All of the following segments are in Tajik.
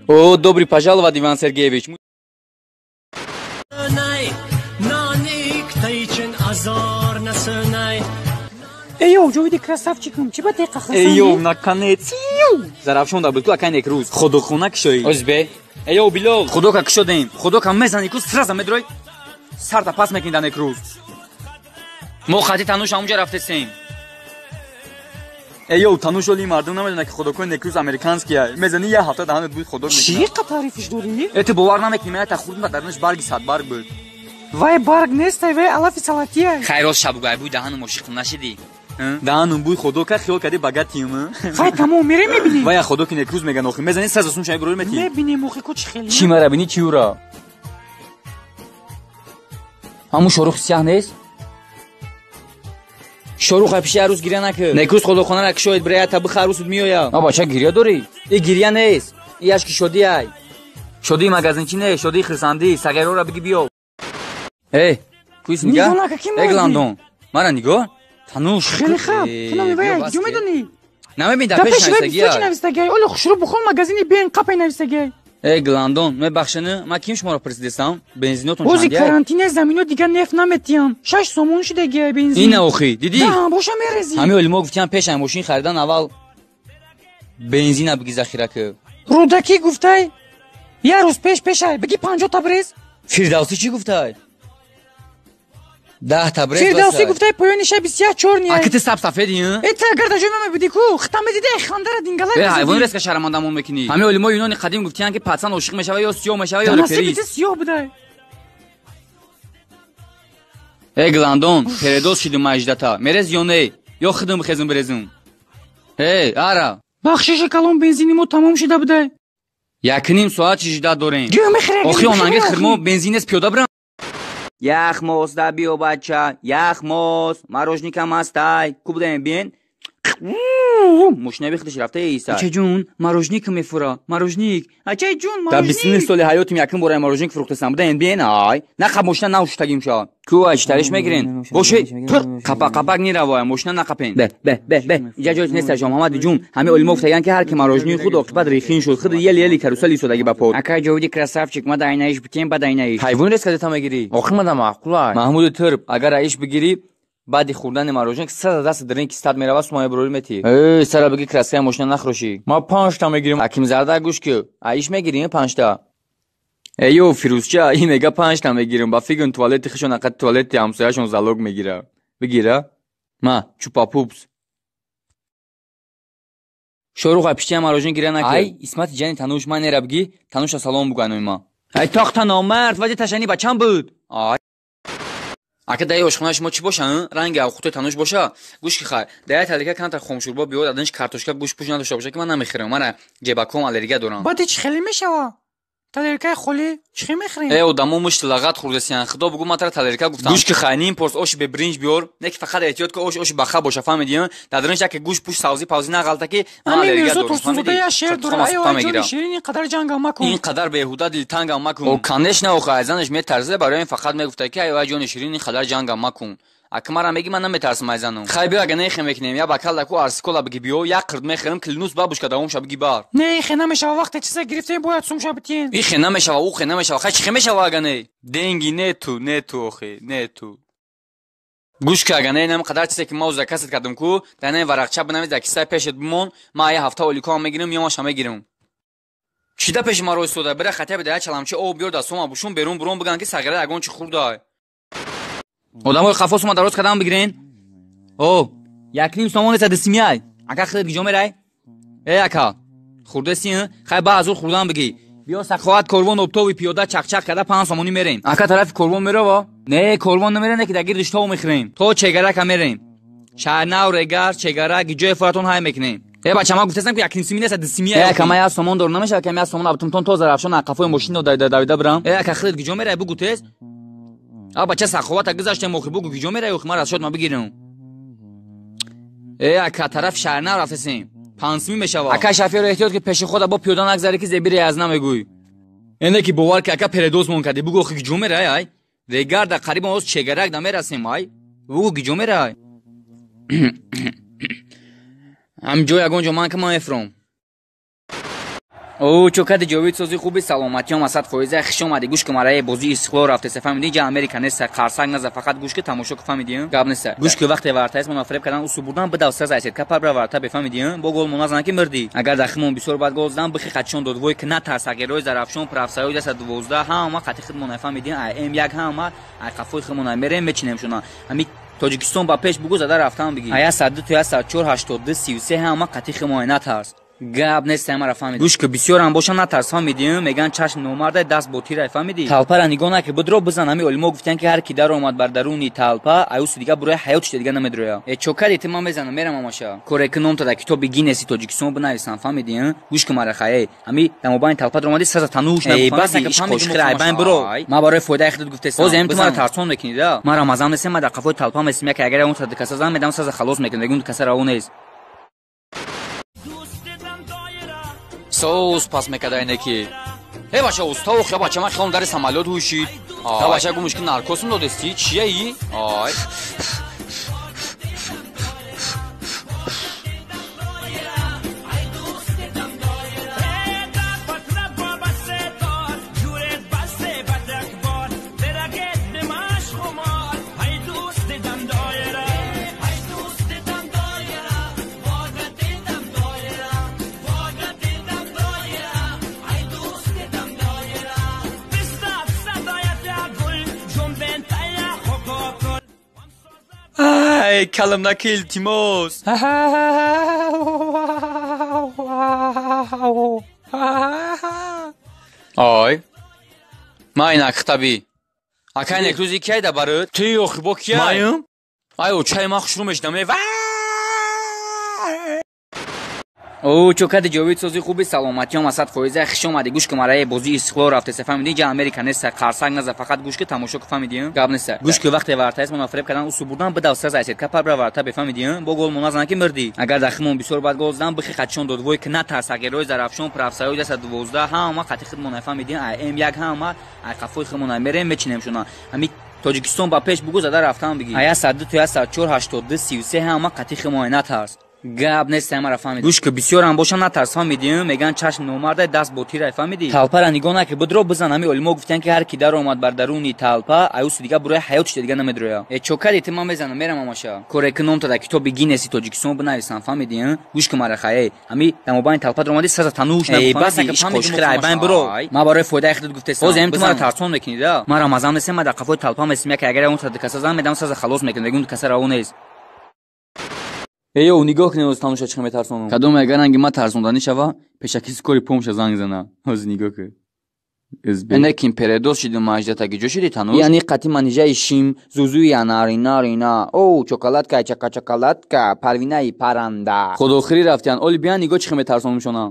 О, добрый пожаловать, Иван Сергеевич. Эй, йоу, Ҷовиди красавчикам, чӣ ба деқа хасан? Эй, йоу, наконец. Зарафшон да буд, акай Некрӯз. Худохона кишои. Озбе. Эй, йоу, Билол, худока кишодем. Худока мезани ку сразу медрой. Сарта пас мекунӣ да Некрӯз. Мо хати Тануш ҳамунҷа рафтесем. Эй, йоу, Тануш оли мардум намедонад ки худокои Некрӯз американский ай. Мезани як ҳафта даҳанат буд худок мекунад. Чӣ қа таърифиш дорӣ? Э, ту бовар намекунӣ, ман та хурдум да дарунаш барги садбарг буд. Вай барг нестай, вай алафи салатия. Хайроз шабгай буй даҳану мошиқум нашидӣ. Даҳанум буй худока хиёл кардӣ багатиюм. Хай тамом, мерем мебинем. Вай худоки Некрӯз меган охи. Мезани сразу сум шай бурор метӣ. Мебинем охи ку чӣ хеле. Чӣ мара бинӣ чӣ ура? Ҳамун Шорух сиёҳ нест? Шорух ай пиши арӯс гиря накард. Некрӯз худохонара кишоед бирая та биха арӯсут меояд. А бача гиря дорӣ? И гиря нест. И ашки шодӣ ай. Шодии магазинчӣ не, шодии хирсандӣ. Сағирора биги биё. Эй, куис нигоҳ? Эй, Гландон, мара нигоҳ? Тануш. Хеле хаб. Ту намебаи, куҷо медонӣ? Намебин дар пеш навистагиай. Пеш навистагиай. Оле хушрӯ бухон магазини бен қапай навистагиай. Эй, Гландон, мебахшена, ман ким шуморо пурсидестам? Бензинотон чандиай? Ози карантине замино дигар нефт наметиҳам. 6 сомон шудагиай бензин. Ина охи, дидӣ? Да, боша мерезӣ. Ҳамин олимо гуфтиам пеш ай мошин харидан аввал бензина биги захира кӣ. Рӯдакӣ гуфтай, як рӯз пеш пешай, биги 50 та брез. Фирдавсӣ чӣ гуфтай? 10 та брез. Фирдавсӣ гуфтай поёни шаби сиёҳ чор ниай. Аки ту саб сафедӣ? Э, ту агар дар ҷои ман мебудӣ ку, хита медидӣ, ай хандара дингалак. Э, ҳайвони резка шармандамон мекунӣ. Ҳамин олимои юнони қадим гуфтиянд ки пацан ошиқ мешава ё сиёҳ мешава ё реперист. Насиби ту сиёҳ будай. Э, Гландон, передоз шидум маҷдата. Мерез ё не? Ё худум хезум березум. Эй, ара. Бахшиши калон бензини мо тамом шида будай. 1.5 соат чижда дорем. Охи онанги хирмо бензин нест пиёда бирам. Яхмос да биё бача, яхмос, морожникам ҳастай. Ку будаем биен? Мошинаи худаш рафта иса. Ача ҷун, морожник мефура, морожник. Ача ҷун, морожник. Дар 29 соли ҳаётим якум бора морожник фурӯхтасам. Будаем биен? Ай, нақаб мошина навшутагим ша. Ку ай читариш мегирен? Боши, тур, қапақ қапақ ниравая, мошина нақапен. Бе, бе, бе, бе. Иҷа ҷои нест аҷа Муҳаммад ҷун. Ҳамин олимо гуфтаган ки ҳар ки морожник худ оқибат рехин шуд. Худ ели ели карусел истодагӣ ба под. Ака Ҷовиди красавчик, ма дайнаиш битем, ба дайнаиш. Ҳайвон рез кадета мегирӣ? Охи мада маъқулай. Маҳмуди Турб, агар аиш бигирӣ, баъди хӯрдани морожник сара даст дрин кистат мерава, сумая бурори метӣ. Эй, сара биги краскаи мошина нахӯрошӣ. Ма 5 та мегирим. Аким зарда гӯш ки, аиш мегирӣ 5 та. Эй, ё Фирӯзча, ин мега 5 та мегирим. Ба фигн туалети хишон ақад туалети ҳамсояшон залог мегира. Бигира? Ма, чупапупс. Шорух ай пиштия морожник гиря накард. Ай, Исмати ҷани Тануш, ман нера биги, Тануша салом бугайнои ма. Ай, тохта номард, вади ташани бачам буд. Ай. Ака даи ошхонаи шумо чӣ боша? Ранги авхутои Тануш боша? Гӯш ки хай, даи талика камтар хомшӯрбо биёд, адинш картошка гӯш пӯш надошта боша ки ман намехӯрам. Мана ҷебаком аллергия дорам. Баъди чӣ хеле мешава? Талеркаи холӣ чӣ хел мехӯрем? Э, одамо мушти лағат хӯрдасиян. Худо бугӯ ман тара талерка гуфтам. Гӯш ки хай, ним порс оши бебиринҷ биёр, не ки фақат эҳтиёт ки ош оши баха боша, фаҳмидӣ? Дар дарунаш яке гӯш пӯш савзӣ павзӣ нағалта ки ман аллергия дорам. Фаҳмидӣ? Шер дора. Ай, ой, ҷони ширин, ин қадар ҷангам макун. Ин қадар беҳуда дилтангам макун. О, конечно, охо, аз занаш метарзида, барои ин фақат мегуфта ки ай, ой, ҷони ширин, ин қадар ҷангам макун. Ака мара меги ман наметарсам ай занам. Хай биё, ага нехе мекунем, я бакал даку арсикола биги биё, як қирд мехӯрам, клинус бабушка давом ша биги бар. Не, ихе намешава, вақте чиза гирифтем бояд сум ша битиен. Ихе намешава, ухе намешава, хай чихе мешава ага не? Деньги нету, нету охе, нету. Гӯш ки ага не, инам қадар чизе ки ма уза касат кардам ку, дар ин варақча бинавис, дар кисаи пешет бимон, ма ая ҳафта оликоам мегирам, ёмаша мегирам. Чида пеши маро истода, бира хатя бида, я чаламчи об биёр, дастума бушун, берун бурон биган ки сағира ягон чи хӯрда. Одамои хафо сума дароз кардам бигирен. О, 1.5 сомон нест дисимияй. Ака худат гиҷо мерай? Э, ака, хӯрдаси, хай ба азур хӯрдан бигӣ. Биё саховат корвон оптови пиёда чақчақ карда 5 сомонӣ мерем. Ака тарафи корвон мерава? Не, корвон намере, не ки дар гирдиш тов мехӯрем. То чегарака мерем. Шаҳрнав, Регар, чегара, гиҷои форатон ҳай мекунем. Э, бача, ман гуфтастам ки 1.5 сомон нест дисимияй. Э, ака, ман 1 сомон дорам, намешава ки 1 сомон абтумтон то Зарафшон қафои мошино давида бирам. Э, ака, худат гиҷо мерай, бугу тез. А бача саховата гузаштем охи, бугу гиҷо мерай охи, ман расшод ма бигирам. Э, ака, тараф шаҳрнав рафтесем. 5 сомон мешава. Ака шофёр эҳтиёт ки пеши худа бо пиёда нагзаре ки зебире аз намегӯй. Эне ки бовар ки ака передоз мон кардӣ, бугу охи гиҷо мерай ай. Регар да қариб оз чегарак да мерасем ай. Бугу гиҷо мерай. Ҳам ҷо ягон ҷо ман ки ман мефуром. О, чокади ҷовид сози хуби саломатиём асад фоиза хиш омадӣ. Гӯш ки мараи бозии Истиқлол рафтеса, фаҳмидӣ? Ҷа Америка неста, қарсак наза, фақат гӯш ки тамошо ки, фаҳмидӣ? Гап неста. Гӯш ки вақте вартаист мона фиреб кардан, усу бурдан, бидав саз айсед капар бира варта, бефаҳмидӣ? Бо гол мона зан ки мирдӣ. Агар дар химон бисёр бад гол задан, бихи қатишон дод. Вой ки натарс, ағерои Зарафшон, профсоюз 112 ҳама қати хидмона, фаҳмидӣ? Ай М1 ҳама ай қафои химона мерем, мечинем шуна. Ҳами Тоҷикистон ба пеш бугӯ, зада рафтан бигӣ. Ая 102 то 104 82 33 ҳама қати химона, натарс. Гап нест, ҳамара фаҳмидӣ. Гӯш ки бисёрам боша, натарс, фаҳмидӣ? Меган чашм номарда, даст бо тирай, фаҳмидӣ? Талпара нигоҳ наки, бидро бизан. Ҳами олимо гуфтан ки ҳар ки дар омад бар даруни талпа, аюсу дига бурои ҳаётш дига намедроя. Э, чокади ти ман мезанам, мерам амаша. Коре ки ном тада китоби Гиннеси Тоҷикистон бинависам, фаҳмидӣ? Гӯш ки мара хае. Ҳами дамобайни талпа даромадӣ, саза тануш нагу, фаҳмидӣ? Иш қошиқи айбайн биро. Ман барои фоидаи худат гуфтесам. Боз ҳам ту мара тарсон мекунӣ да. Ман Рамазан нестем, ман дар қафои талпа местем, яке агар он та каса зан медам, саза халос мекунам, мегӯм каса раво нест. Соус пас мекарда ине ки. Э, бача, уста охи, бача, ман хелом дари самолёт ҳушид. Та бача гумуш ки наркосм додести, чияи? Ай. Ай, калам наки, илтимос. Ай. Ман инак хитаби. Ака, инак рӯзи кияй да барот? Ти охи бо кияй? Маем? Ай, очаи ман хушрӯ мешидам. Э, О, чокади ҷовид сози хуби саломатиём асад фоиза хиш омадӣ. Гӯш ки мараи бозии Истиқлол рафтеса, фаҳмидӣ? Ҷа Америка неста, қарсак наза, фақат гӯш ки тамошо ки, фаҳмидӣ? Гап неста. Гӯш ки вақте вартаист мона фиреб кардан, усу бурдан, бидав саз айсед капар бира варта, бефаҳмидӣ? Бо гол мона зан ки мирдӣ. Агар дар химон бисёр бад гол задан, бихи қатишон дод. Вой ки натарс, ағерои Зарафшон, профсоюз 112 ҳама қати хидмона, фаҳмидӣ? Ай М1 ҳама ай қафои химона мерем, мечинем шуна. Ҳами Тоҷикистон ба пеш бугӯ, зада рафтан бигӣ. Ая 102 то 104 82 33 ҳама қати химона, натарс. Гап нест, ҳамара фаҳмидӣ. Гӯш ки бисёрам боша, натарс, фаҳмидӣ? Меган чашм номарда, даст бо тирай, фаҳмидӣ? Талпара нигоҳ наки, бидро бизан. Ҳами олимо гуфтан ки ҳар ки дар омад бар даруни талпа, аюсу дига бурои ҳаётш дига намедроя. Э, чокади ти ман мезанам, мерам амаша. Коре ки ном тада китоби Гиннеси Тоҷикистон бинависам, фаҳмидӣ? Гӯш ки мара хае. Ҳами дамобайни талпа даромадӣ, саза тануш нагу, фаҳмидӣ? Иш қошиқи айбайн биро. Ман барои фоидаи худат гуфтесам. Боз ҳам ту мара тарсон мекунӣ да. Ман Рамазан нестем, ман дар қафои талпа местем, яке агар он та каса зан медам, саза халос мекунам, мегӯм каса раво нест. Эйо, нигоҳ кунед, оз тамоша чӣ метарсонам. Кадом агар ранги ма тарсонданӣ шава, пешаки скори помша занг зана. Ҳозир нигоҳ кун. Энекин передоз шиди маҷдатаги ҷо шиди тануш. Яъни қати манижаи шим, зузуи анаринарина. О, чоколадка, чака чоколадка, парвинаи паранда. Худохирӣ рафтиян. Оли биян нигоҳ чӣ метарсонамшона.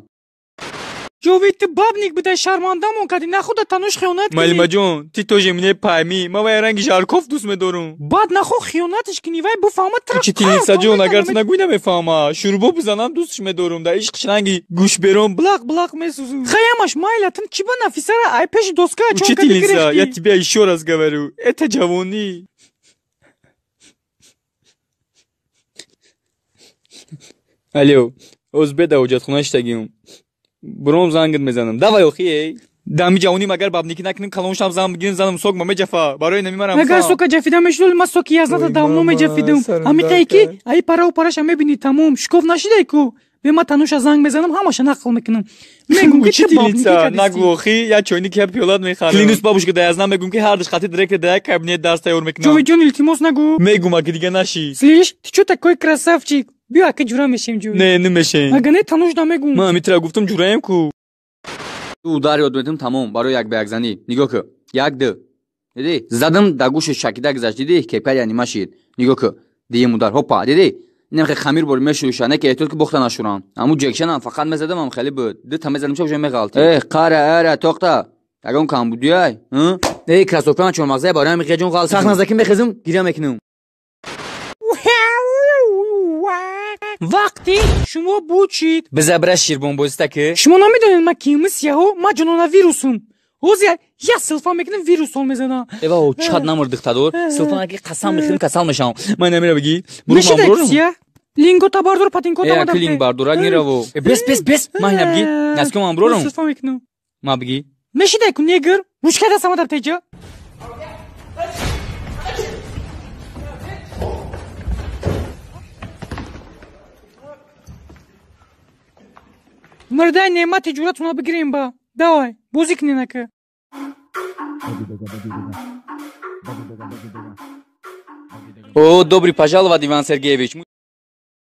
Ҷовид, ту бабник будай, шармандамон кардӣ, нахуда тануш хиёнат кунӣ. Малимаҷон, ты тоже мне пойми, ман вай ранги Жарков дӯст медорам. Баъд нахо хиёнаташ кунӣ, вай буфаҳма тра. Учительница ҷон, агар ту нагӯй намефаҳма. Шӯрбо бизанам, дӯстш медорам. Дар ишқш ранги гӯшберон блақ блақ месӯзум. Хаямаш майла, тун чӣ ба Нафисара ай пеши доска чон кардӣ? Учительница, я тебя еще раз говорю, это ҷавонӣ. Алло, оз беда ҳоҷатхона шитагим. Буром зангит мезанам. Давай охи, эй. Дами ҷавоним агар бабникӣ накунем, калоншам зан бигирем, занам сок ма меҷафа. Барои нами марам. Агар сока ҷафида мешуд, ма соки язната давно меҷафидам. Ҳамиқае ки аи параву параша мебинӣ, тамом, шикоф нашидай ку. Бе ма тануша занг мезанам, ҳамаша нақл мекунам. Мегум ки ту бабникӣ Учительница, нагу охи, я чойник, я пиёлат мехарам. Клянусь бабушка даязна, мегум ки ҳардуш хати директор да як кабинет дарс тайёр мекунам. Ҷовидҷон, илтимос, нагу. Мегум, аки дига наши. Слышь, ты чё такой красавчик? Биё, ака, ҷура мешем, ҷӯ. Не, намешем. Ага не, тануш намегум. Ман ҳамитра гуфтам, ҷураем ку. Удар ёд метам, тамом, барои як ба як занӣ. Нигоҳ ку. Як ду. Дидӣ? Задам да гӯши шакида гузашт, дидӣ? Кепкар яъни машид. Нигоҳ ку. Дуюм удар. Ҳопа, дидӣ? Инам хеле хамир бори мешӯша, не ки эҳтиёт ки бохта нашурам. Аму ҷекшанам фақат мезадам, ам хеле буд. Ду та мезадам, ча уже меғалтид. Э, қара, ара, тоқта. Ягон камбудиай? Эй, кроссовкам чормағзая, барои ҳамин хеҷон ғалт. Сахт назаки мехезам, гиря мекунам. Вақте шумо бучид. Биза бира ширбонбозита ки. Шумо намедонед ман киюми сияҳо, ман ҷонона вирусум. Ҳозир як силфа мекунам, вирус он мезана. Эва, чад намур, духтадор. Силфа наки, қасам мехӯрим, касал мешавам. Ман намера бигӣ. Мешидай сия? Лингота бардор, патинкота Э, мада. аки линг бардорак нераво. Э, бес, бес, бес. Ма ина бигӣ. Наском ман брорам. Суфа мекунам. Ма бигӣ. Мешидай ку негр. Ручка дастама дар теҷа. Мирдай неъмати ҷуръатона бигирем ба. Давай, бозӣ кунен ака. О, добрый пожаловать, Иван Сергеевич.